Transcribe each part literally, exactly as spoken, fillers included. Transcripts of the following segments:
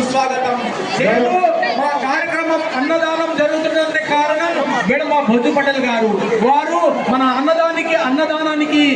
स्वागतम। नेडु मा कार्यक्रम अन्नदानम जरुगुतुन्नदंटे कारणम वेडमा बोज्जु पटेल गारु। वारु मन अन्नदानिकी, अन्नदानानिकी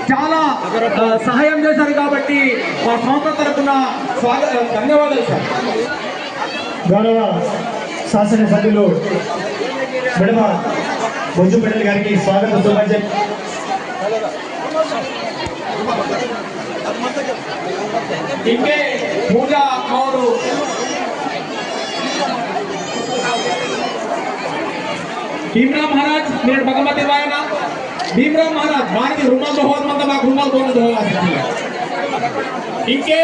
चाला, अ, सहायं चेशारु काबट्टि मा संस्थ तरपुन स्वाग-, धन्यवादालु सार्। गौरव शासनसभ्युलु वेडमा बोज्जु पटेल गारिकी स्वागत शुभाकांक्षलु। इंके पूजा और भीमराव महाराज, मेरे बगमती वायना, भीमराव महाराज, वारी रुमाल दोहवाल मंता, माकु रुमाल दोहवाल। इंके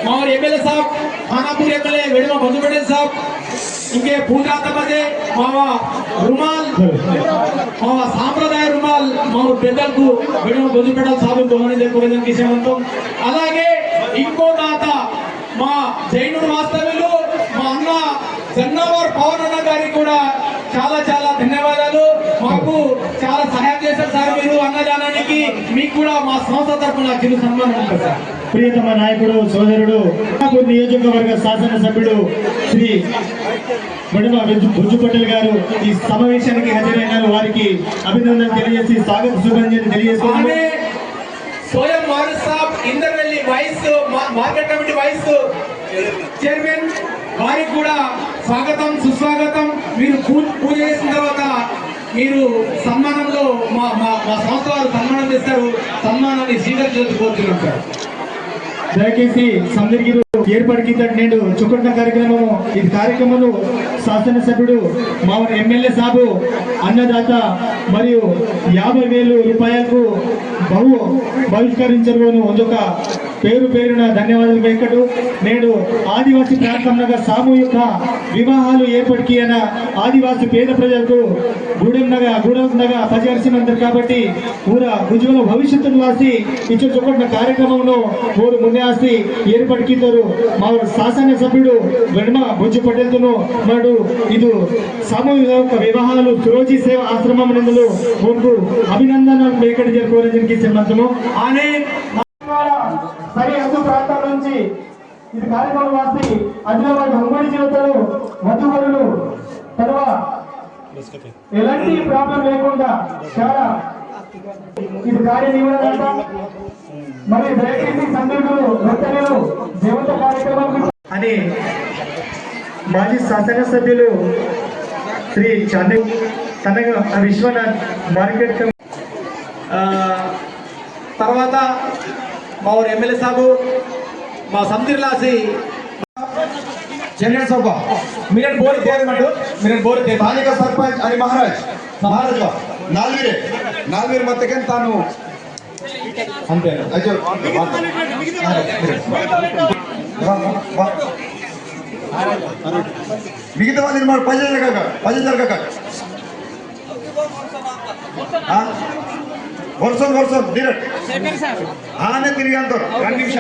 मावर एमएलए साहब, खानापुर एमएलए वेडमा बोज्जु पटेल साहब, इंके पूजा तबजे मावा रुमाल, मावा सांप्रदाय रुमाल, मावा पेद्दलकु वेडमा बोज्जु पटेल साहब दोहनी दे कोरेजन किसे मंतोम। अलागे इंको दाता मा जैनूर वास्तव्युलु मा अन्न जन्नावर पवन अन्न गारिकी कूडा चाला चाला धन्यवादालु। माकु चाला सहायं चेशारु सार् मीरु अन्नदानानिकी, मीकु कूडा मा संस्थ तरपुन चिरु सन्मानं उंटुंदि सार्। प्रियतम नायकुडु सोदरुडु खानापुर नियोजकवर्ग शासनसभ्युडु श्री वेडमा बोज्जु, बोज्जु पटेल गारु ई समावेशानिकी हाजरैनारु, वारिकी अभिनंदनलु तेलियजेसि स्वागत शुभाकांक्षलु तेलियजेस्तुन्नामु। आमे सोयं मारुति साहब इंदरवेल्ली वाइस मा-, मार्केट कमिटी वाइस चेयरमैन, वारिकी कूडा स्वागतं सुस्वागतं। मीरु पू-, पूजा चेसिन तर्वात मीरु सन्मानंलो मा-, मा-, मा संस्थ वारु सन्मानं चेस्तारु, सन्मानानि स्वीकरिंचवलसिन कोरुतुन्नानु सार्। दयचेसि समदीर्गिरु एर्पाटु कीतट नेंडु चोकोट्न कार्यक्रममु। इदि कार्यक्रमलु शासनसभ्युडु मावोर एमएलए साबु अन्नदाता मरियु याभै वेलु रूपायलकु बहु बहिष्करिंचडवनु ओंजोक पेरु पेरुन धन्यवादालु वेहकटु। नेंडु आदिवासी प्रांतमनगा सामूहिक विवाहालु एर्पाटु कियना आदिवासी पेद प्रजलकु गूडेमनगा, गूडेमनगा पजेरसिमंतेर काबट्टि पूरा उज्ज्वल भविष्यत्तुन वासी इच्चोर चोकोट्न कार्यक्रममुनु ओरु मुन्ने आसी एर्पाटु कीतोरु मावोर शासनसभ्युडु वेडमा बोज्जु पटेलतोनु मरु इदु सामूहिक विवाहालु सुरोजी सेवा आश्रमम नंदलु ओरकु अभिनंदनलु वेहकटु जरपोवल जरगिते मंतोम। आने सरिहद्दु प्रांताल नुंचि इदि कार्यक्रम वासी आदिलाबाद उम्मडि जिल्लातलो वधूवरुलु तर्वा एलांटि problem लेकुंडा चाला इदि कार्य निर्वहण मरि दयचेसि समदीर्गिरु भक्तुलु देवता कार्यक्रम अनि माजी शासनसभ्युलु श्री चांदे तनगा विश्वनाथ मार्केट कम-, आ, तर्वाता मावोर एमएलए साबु मा समदीर लासी जनरल सभा मिरट बोरी तेरे मटो, मिरट बोरी तेरे। स्थानिक सरपंच अनि महाराज, महाराज बा, नालवीरे, नालवीर मत्तेकेन तानु अंते। अजो, बा, बा, बा। मिगता वाली मार पजे जरगा, पजे जरगा। हाँ? वर्षन, वर्षन, मिरट। हाँ, ने तिरियान तो, रंड निमिष।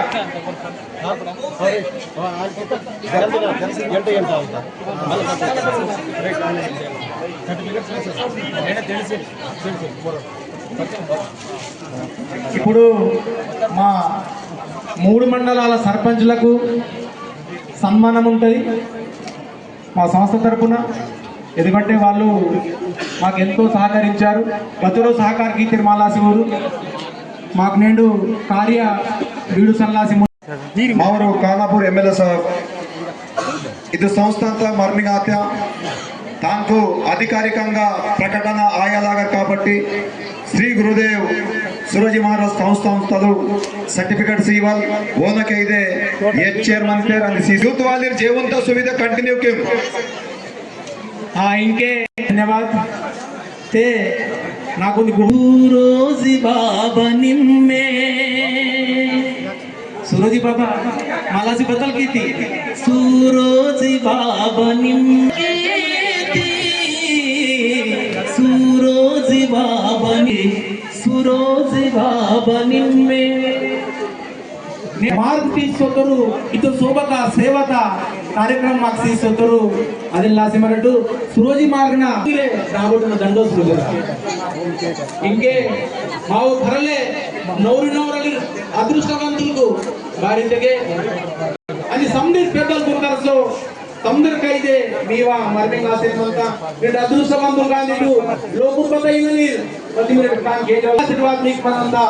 इप्पुडु मा मूडु मंडलाल सरपंचुलकु सन्मानं उंटदि मा संस्थ तरपुन। एंदुकंटे वाळ्ळु माकु एंतो सहकरिंचारु, बतुरो सहकार कीतेर मालासि ऊरु माकु नेंडु कार्य वीडु सल्लासि मावोर खानापुर एमएलए साहब, इदु संस्थानता मर्मिंग आत्या, तांकु अधिकारिकंगा प्रकटना आयालागर काबट्टी, श्री गुरुदेव सुरोजी महाराज संस्था संस्थालु certificate सीवल, ओनके इदे ये chairman पेर अनि सी-, youth वालीर जेवंता सुविधा continue किम। हाँ, इंके धन्यवाद। ते नाकुन गु-, सूरोजी बाबा निम्मे। सूरोजी बाबा, मालासी बतल कीती। सूरोजी बाबा निम्मे। सूरोजी बाबा नि-, सूरोजी बाबा निम्मे। ने मार्ग तीस सोतरु, इतो सोबता सेवता कार्यक्रम माक्सी सोतरु, अदिन लासी मरटु, सुरोजी मार्गना, इले दाबोटुन दंडो सुरोजी। इंके, मावो भरले, नौरी नौरली अदृष्टवंतुलकु, बारितगे, अनि समदीर पेद्दल कुरकरसो, इदे मीवा मरमिंग आसेर मंता, नेंड अदृष्टवंतुर कांदिटु, लोकुर पता इननीर, पति मेरे काम के जो आशीर्वाद मीक मनंता।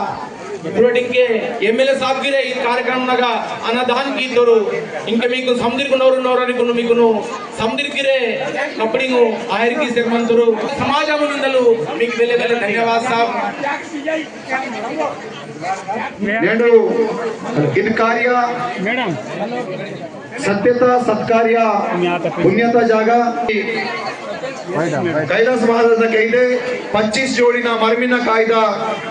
पुरटिंके एमएलए साहब गिरे इद कार्यक्रम नगा अन्नदान कीतोरु, इंके मीकु समदिरकु नोरु नोरु अरिकुनु मीकुनु समदिरकु गिरे कपड़िंगु आयर कीसेर मंतोरु, समाज अमुनंदलु मीकु वेले वेले धन्यवाद साहब। नेंडु इद कार्य सत्यता सत्कार्य पुण्यता जागा कैलास महाराज कैदे पच्चीस जोड़िना मरमिना कायदा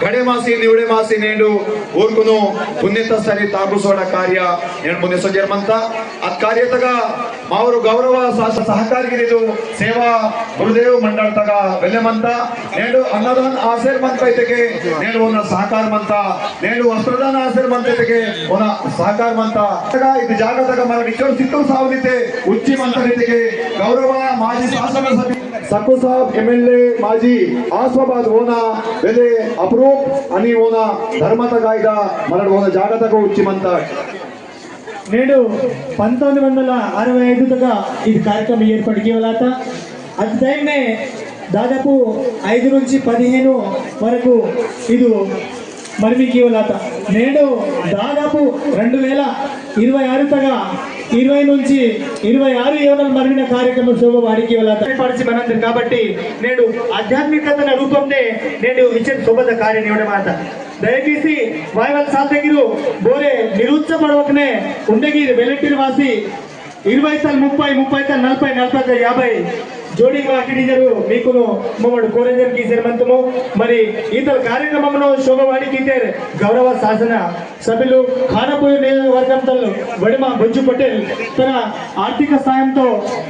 घड़े मासी निवड़े मासी नेंडु ऊरकुनु पुण्यता सरी ताकुसोड़ा कार्य नेंडु मुने सोजर मंता। अद कार्यतगा मावरु गौरव सा-, सहकार गिरिदु सेवा गुरुदेव मंडल तगा वेले मंता। नेंडु अन्नदान आसेर मंता इतके नेंडु ओना सहकार मंता। नेंडु वस्त्रदान आसेर मंता इतके ओना सहकार मंता। तगा इद जागा तगा मरा इचोर सित्तूर सावनिते उच्ची मंता इतके गौरव माजी शासनसभ्य सक्कु साहब एमएलए माजी आसिफाबाद ओना वेले अप्रूप अनि ओना धर्मता कायदा मरा ओना जागा तगा उच्ची मंता। नेडु पंतोम्मिदि वंदल अरवै ऐदु तगा इद कार्यक्रम एर्पाटु कीवलाता। अद time ने दादापु ऐदु नुंचि पदिहेनु वरकु इदु मरमि कीवलाता। नेडु दादापु रेंडु वेल इरवै आरु तगा इरवै नुंचि इरवै आरु योनल मरमिना कार्यक्रम शोभवाडि कीवलाता। पडिसि मनंदर काबट्टि नेडु आध्यात्मिकतन रूपंने नेडु इच्चन शोभत कार्य निवडमाता। दयचेसि वायवल सातगिरु बोरे निरुत्साह पडवकने उंडगिर वेल्लेट्टिर वासी इरवै तल मुप्पै, मुप्पै तल नलपै, नलपै तल याबै जोड़ी वाकिडिंजरु मीकुनु मोमड कोरेंजर कीसेर मंतमु। मरि ईतल कार्यक्रममुनु शोभवाडि कीतेर गौरव शासन सभ्युलु खानापूर नियोजकवर्गं तल वडिमा बोज्जु पटेल तन आर्थिक सायंतो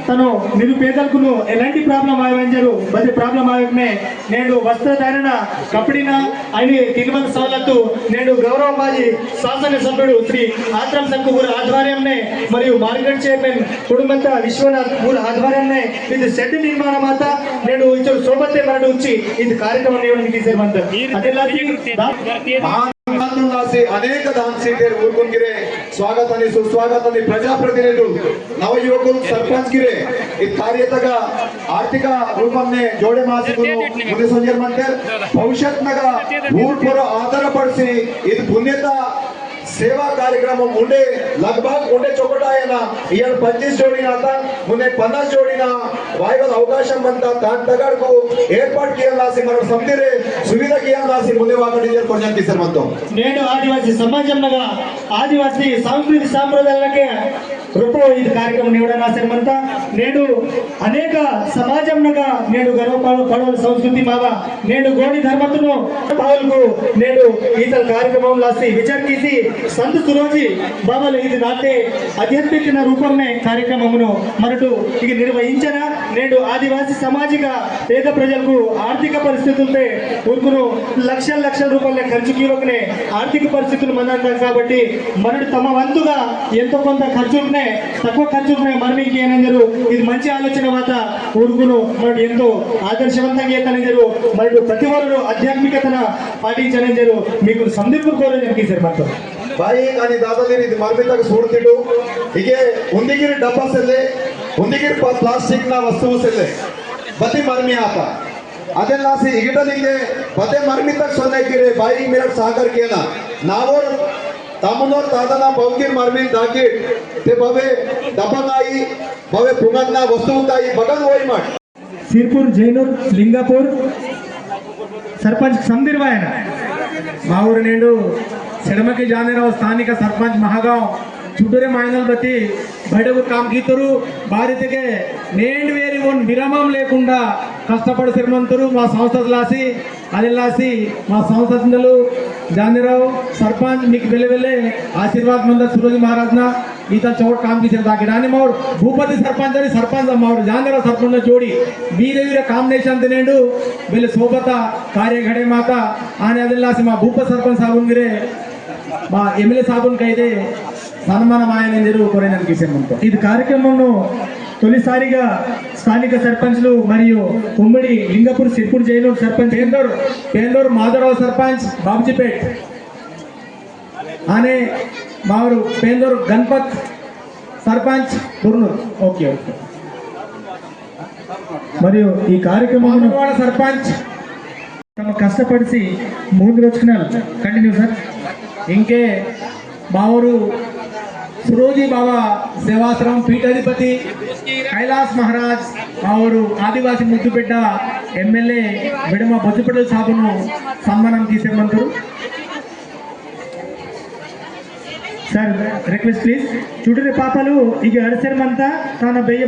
तनु निरुपेदलकुनु एलांटि problem आयवंजरु बदे problem आयवकने नेडु वस्त्रधारण कपड़िना अनि तिनुमल सवलत्तु नेडु गौरव माजी शासनसभ्युडु श्री आत्रम सक्कु गुरु आध्वर्यंने मरियु market chairman कुडुमंत विश्वनाथ गुरु आध्वर्यंने इद shed निर्माण माता नेडु इचोर सोबते मरडु उच्ची इद कार्यक्रम निर्वहण कीसेर मंत। अदेलासी दा- महानुभावुलासी अनेक दान सीतेर ऊरकुन गिरे स्वागत अनि सुस्वागत अनि प्रजाप्रतिनिधुलु नवयुवकुलु सरपंच गिरे इद कार्यतगा आर्थिक रूपंने जोड़े मासिकुनु मुने सोंजर मंतेर भविष्यत नगा ऊर पोरो आधारपड़सी इद पुण्यता सेवा कार्यक्रम उंडे लगभग उंडे चोकटायना इयल पच्चीस जोड़ीना आता मुने पन्नास जोड़ीना वायवल अवकाशम मंता तान तगड़कु एर्पाट कियलासी मरम समदिरे सुविधा कियलासी मुने वाकड़ी जर कोजन किसर मंतो। नेडु आदिवासी समाजम नगा आदिवासी संस्कृति संप्रदाय लगे रूपो इद कार्यक्रम निवडना आसेर मंता। नेडु अनेक समाजम नगा नेडु गर्व पड़-, पड़वल संस्कृति मावा। नेडु गोंडी धर्मतुनु पावलकु नेडु ईतल कार्यक्रम लासी विचार कीसी संत सुरोजी बाबल इद नाते आध्यात्मिक रूपमने कार्यक्रममुनु मरटु इग निर्वहिंचना। नेडु आदिवासी सामाजिक पेद प्रजलकु आर्थिक परिस्थितुलते ऊरकुनु लक्षल लक्षल रूपायलु खर्चु कीवकने आर्थिक परिस्थितुलु मंदंता काबट्टी मरटु तम वंतुगा एंतो कोंत खर्चुकुने तक्कुव खर्चुकुने मरमिंग कीयनंजरु इद मंची आलोचना वाता ऊरकुनु मरटु एंतो आदर्शवंतंगा येतनंजरु मरटु प्रति ओरुरु आध्यात्मिकतन पाटिंचनंजरु मीकु संदीप कोरेंजर कीसेर मंतो। बाई अनि दादालिर इद मरमितक सूड़तिडु इगे उंदिगिर डब्बा सेल्ले उंदिगिर प-, plastic ना वस्तु सेल्ले बती मरमि आता। अदेन लासी इगिटलिंगे बते मरमितक सोने गिरे बाई मिरट सागर केना। नावोर तामुनोर तादना बवगिर मरमिन दागिर ते बवे दबंगाई बवे पुंगन्ना वस्तु उंदाई बगन वोई मट। सिरपुर जैनूर लिंगापुर सरपंच समदिर वायना। मावोर नेंडु सेडमकी जानेराव स्थानिक सरपंच महागाव चुडुरे मायनल बती बड़े काम कीतुरु। बारितके नेंड वेरी ओन विरामम लेकुंडा कष्टपड़सेर मंतुरु मा संस्था लासी। अदेन लासी मा संस्था तिंदलु जानेराव सरपंच मीक बेले बेले आशीर्वाद मंदा सुरोजी महाराजना इता चोट काम कीसेर दागिर। अनि मावोर भूपति सरपंच अनि सरपंच मावोर जानेराव सरपंच जोड़ी वीरे वीरे combination तिनेंडु बेले सोबता कार्य घड़े माता। अनि अदेन लासी मा भूपति सरपंच साबुन गिरे मा एमएलए साबुन कैदे सन्मान मायनंजरु कोरेंजर कीसेर मंतो। इद कार्यक्रमंनु तोलिसारिगा स्थानिक सरपंचलु मरियु उम्मडी लिंगापुर सिरपुर जैनूर सरपंच पेंदोर, पेंदोर माधवराव सरपंच बाबजीपेट अनि मावोर पेंदोर गणपत सरपंच बुरनूर। OK, OK। मरियु ई कार्यक्रममुनु मामिडिवाडा सरपंच तम कष्टपडिसि मूंदु रोजकुनल continue सर। इंके मावोरु सुरोजी बाबा सेवाश्रम पीठाधिपति कैलास महाराज मावोरु आदिवासी मुद्दुबिड्ड एमएलए वेडमा बोज्जु पटेल साबुनु सन्मानं कीसेमंतोरु। Sir, request please। चुडुरे पापलु इगे अडसेर मंता ताना बेय